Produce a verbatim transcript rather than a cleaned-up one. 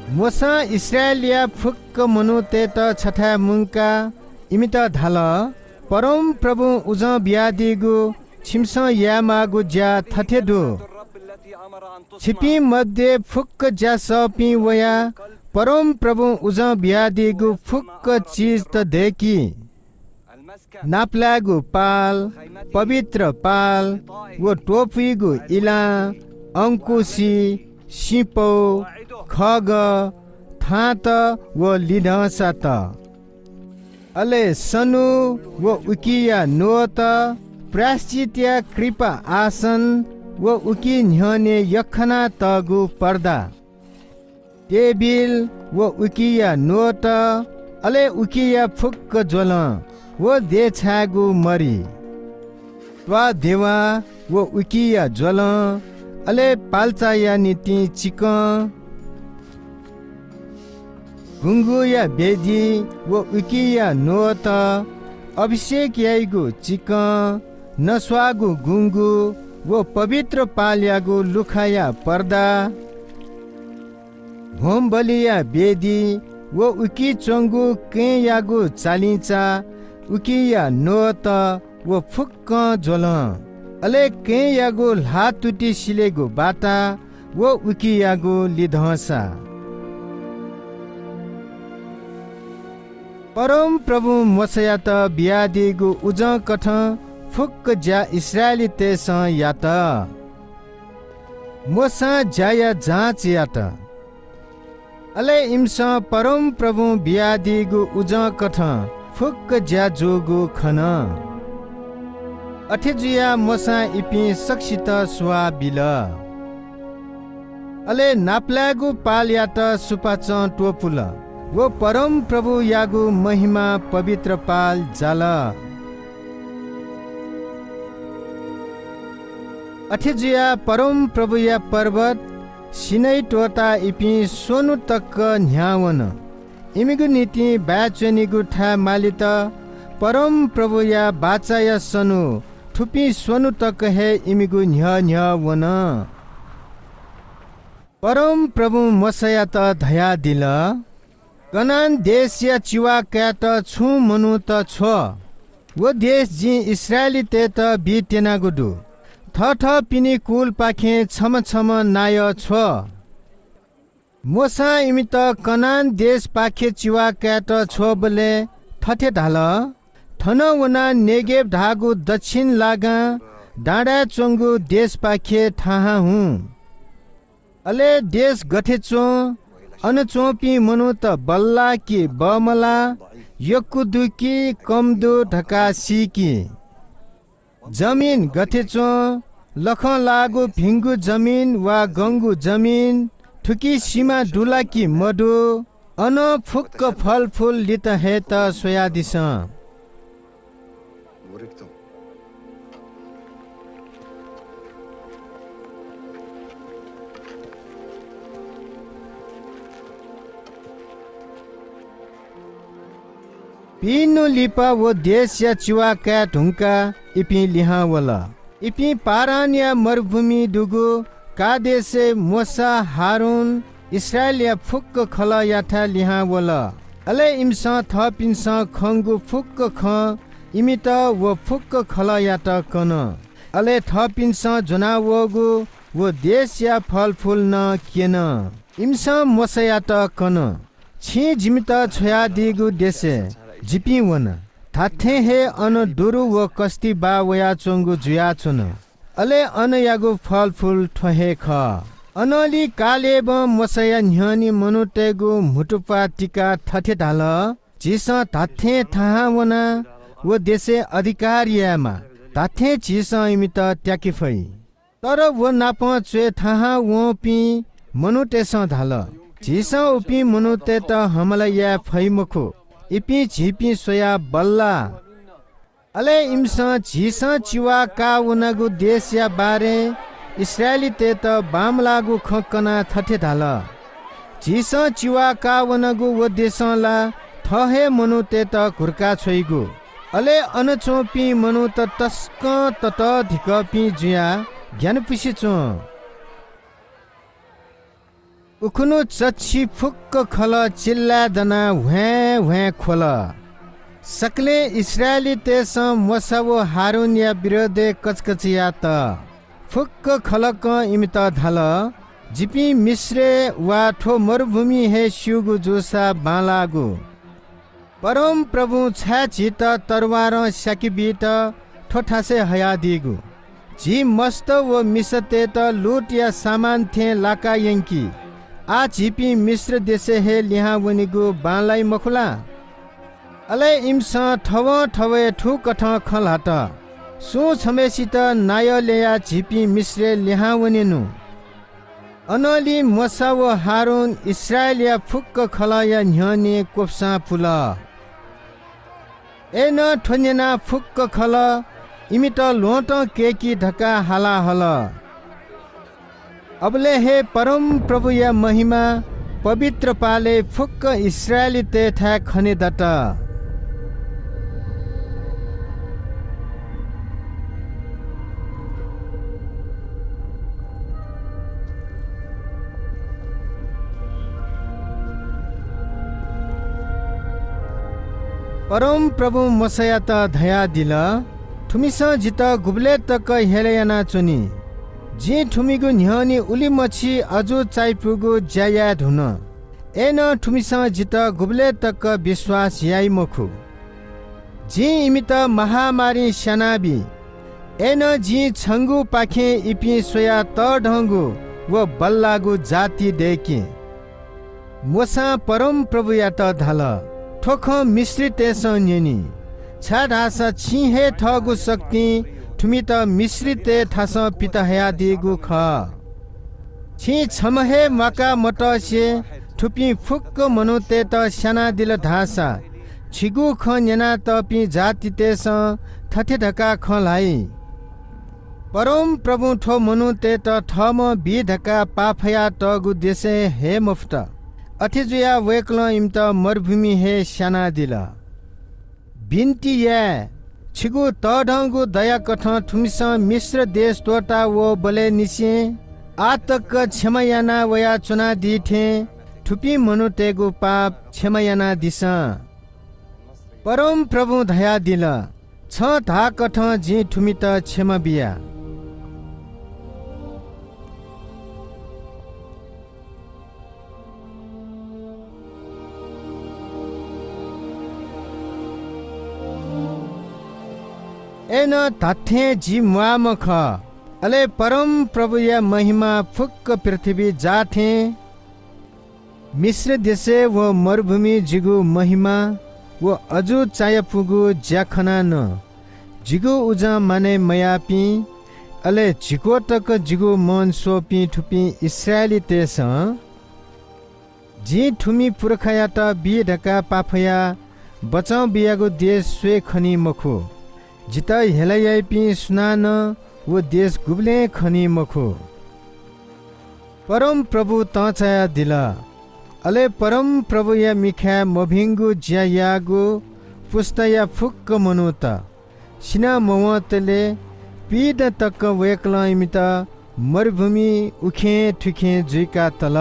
मोशां इस्राएलया फुक्क मनूतय्‌त छथाय् मुंकाः इमित धाल, "परमप्रभुं उजं बियादीगु छिमिसं यायेमाःगु ज्‍या थथे दु। छिपिं मध्ये फुक्क ज्‍या सःपिं वयाः परमप्रभुं उजं बियादीगु फुक्क चिजत दय्‌कि। नापलायेगु पाल, पवित्र पाल व त्‍वपुइगु इलां, अंकुसि, सिँपौ, खःगः, थांत व लिधंसात। अले सनु व उकिया न्‍वहःत, प्रायश्‍चितया कृपा आसन व उकी न्‍ह्यःने यख्‍खाना तःगु पर्दा।" तेबिल व उकिया न्‍वहःत, अले उकिया फुक्क ज्‍वलं व देछायेगु मरि। त्‍वाःदेवा व उकिया ज्‍वलं, अले पाल्‍चाया निंतिं चिकं। गुँगूया वेदी व उकिया न्‍वहःत, अभिषेक याइगु चिकं, नस्‍वाःगु गुँगू व पवित्र पालयागु लुखाया पर्दा। होमबलिया वेदी व उकी च्‍वंगु कँय्‌यागु चालिंचा, उकिया न्‍वहःत व फुक्कं ज्‍वलं, अले कँय्‌यागु ल्‍हाःतुति सिलेगु बाता व उकियागु लिधंसा। परमप्रभुं मोशायात बियादीगु उजंकथं फुक्क ज्‍या इस्राएलीतय्‌सं यात। मोशां ज्‍याया जाँच यात। अले इमिसं परमप्रभुं बियादीगु उजंकथं फुक्क ज्‍या जूगु खन। अथे जुयाः मोशां इपिं सकसित सुवाः बिल। अले नापलायेगु पालयात सुपाँचं त्‍वपुल व परमप्रभुयागु महिमां पवित्र पाल जाल। अथे जुयाः परमप्रभुया पर्वत सिनै त्‍वःताः इपिं स्‍वन्‍हु तक न्‍ह्यावन। इमिगु निंतिं बाय् च्‍वनेगु थाय् मालेत परमप्रभुया बाचाया सनु थुपिं स्‍वन्‍हु तक हे इमिगु न्‍ह्यः न्‍ह्यः वन। परमप्रभुं मोशायात धयादिल, कनान देशया चिवा कायेत छुं मनूत छ्व। व देश जिं इस्राएलीतय्‌त बी त्यनागु दु। थःथःपिनि कुलपाखें छम्ह छम्ह नायः छ्व। मोशां इमित कनान देशपाखे चिवा कायेत छ्वःबलय् थथे धाल, थन वनाः नेगेव धाःगु दच्‍छिन लागां डाँडाय् च्‍वंगु देशपाखे थाहां हुँ। अले देश गथे च्‍वं, अन च्‍वंपिं मनूत बल्‍लाः कि बमलाः, यक्‍व दु कि कम दु धकाः सीकि। जमिन गथे च्‍वं, लखं लाःगु भिंगु जमिन वा गंगु जमिन, थुकी सिमा दु ला कि मदु, अनं फुक्‍क फलफुल लित हयेत स्वयादिसँ। पिइन्‍हु लिपा व देशया चिवा काये धुंकाः इपिं लिहां वल। इपिं पारानया मरुभूमिइ दुगु कादेशय् मोशा, हारून, इस्राएलया फुक्‍क खलःयाथाय् लिहां वल। अले इमिसं थःपिन्‍सं खंगु फुक्‍क खँ इमित व फुक्‍क खलःयात कन। अले थःपिन्‍सं ज्‍वनावःगु व देशया फलफुल नं क्‍यन। इमिसं मोशायात कन, "छिं जिमित छ्वयादीगु देशय् जिपिं वन। धात्‍थें हे अन दुरु व कस्‍ति बाः वयाच्‍वंगु जुयाच्‍वन।" अले अनयागु फलफुल थ्‍व हे खः। अनंलि कालेबं मोशाया न्‍ह्यःने मनूतय्‌गु म्‍हुतुप्‍वाः तिकाः थथे धाल, "झीसं धात्‍थें थाहां वनाः व देशय् अधिकार यायेमाः। धात्‍थें झीसं इमित त्‍याके फइ।" तर व नाप च्‍वय् थाहां वंपिं मनूतय्‌सं धाल, "झीसं उपिं मनूतय्‌त हमला याये फइ मखु। इपिं झीपिं स्‍वयाः बल्‍लाः।" अले इमिसं झीसं चिवा काः वनागु देशया बारे इस्राएलीतय्‌त बांमलाःगु खँ कनाः थथे धाल, "झीसं चिवा काः वनागु व देशं ला थः हे मनूतय्‌त घुर्का छ्वइगु। अले अन च्‍वंपिं मनूत तसकं ततःधिकःपिं जुयाः ग्‍यानापुसे च्‍वं।" उखुन्हु चच्छि फुक्क खलः चिल्लाय् दनाः ह्वाँय् ह्वाँय् ख्वल। सकलें इस्राएलीतय्‌सं मोशा व हारूनया विरोधय् कचकच यात। फुक्क खलकं इमित धाल, "जिपिं मिश्रय् वा थ्व मरुभूमिइ हे स्यूगु जूसा बांलाःगु। परमप्रभुं छाय् झीत तरवारं स्याकेबीत थ्व थासय् हयादीगु? झी मस्त व मिसातय्‌त लूतया सामान थें लाका यंकी। आः झीपिं मिश्र देशय् हे लिहां वनेगु बांलाइ मखु ला?" अले इमिसं थवं थवय् थुकथं खँ ल्हात, "सुं छम्हय्‌सित नायः ल्ययाः झीपिं मिश्रय् लिहां वनेनु।" अनंलि मोशा व हारून इस्राएलया फुक्क खलःया न्ह्यःने क्वपुसां पुल। अय्‌नं थ्व न्यनाः फुक्क खलः इमित ल्वहँतं कय्‌की धकाः हाला हल। अबलय् हे परमप्रभुया महिमा पवित्र पालय् फुक्क इस्राएलीतय्‌थाय् खनेदत। परमप्रभुं मोशायात धयादिल, "थुमिसं जितः गुबलय् तक हेला यानाच्वनी? जिं थुमिगु न्ह्यःने उलिमछि अजू चायापुगु ज्या याये धुन। अय्‌नं थुमिसं जितः गुबलय् तक विश्वास याइ मखु। जिं इमित महामारीं स्यानाबी। अय्‌नं जिं छंगुपाखें इपिं स्वयाः तःधंगु व बल्लाःगु जाति दय्‌के।" मोशां परमप्रभुयात धाल, "थ्व खँ मिश्रीतय्‌सं न्यनी, छाय्‌धाःसा छिं हे थःगु शक्तिं थुमित मिश्रीतय् थासं पित हयादीगु खः। छिं छम्ह हे म्वाका मतसे थुपिं फुक्क मनूतय्‌त स्यानादिल धाःसा, छिगु खँ न्यनातःपिं जातितय्‌सं थथे धकाः खँ ल्हाइ, 'परमप्रभुं थ्व मनूतय्‌त थःम्हं बी धकाः पाफयातःगु देशय् हये मफुत।' अथे जुयाः वय्‌कलं इमित मरुभूमिइ हे स्यानादिल। बिन्ति याये, छिगु तःधंगु दयाकथं थुमिसं मिश्र देश त्वःता वःबलय् निसें आः तक क्षमा याना वयाच्वनादी थें थुपिं मनूतय्‌गु पाप क्षमा यानादिसँ।" परमप्रभुं धयादिल, "छं धाःकथं जिं थुमित क्षमा बिया।" अय्‌नं धात्थें जि म्वाःम्ह खः। अले परमप्रभुया महिमा फुक्क पृथ्वीइ जाः थें मिश्र देशय् व मरुभूमिइ जिगु महिमा व अजू चायापुगु ज्या खनाः नं जिगु उजं मानय् मयाःपिं, अले झिक्व तक जिगु मन स्‍वःपिं थुपिं इस्राएलीतय्‌सं जिं थुमि पुर्खायात बी धकाः पाफयाः बचं बियागु देश स्वये खनी मखु। जितः हेला याइपिं सुनानं व देश गुबलें खनी मखु। परमप्रभु तंचायादिल। अले परमप्रभुया मिखाय् मभिंगु ज्‍या याःगु पुस्‍ताया फुक्‍क मनूत सिनाः मवंतले पीदँ तक वय्‌कलं इमित मरुभूमिइ उखें थुखें जुइका तल।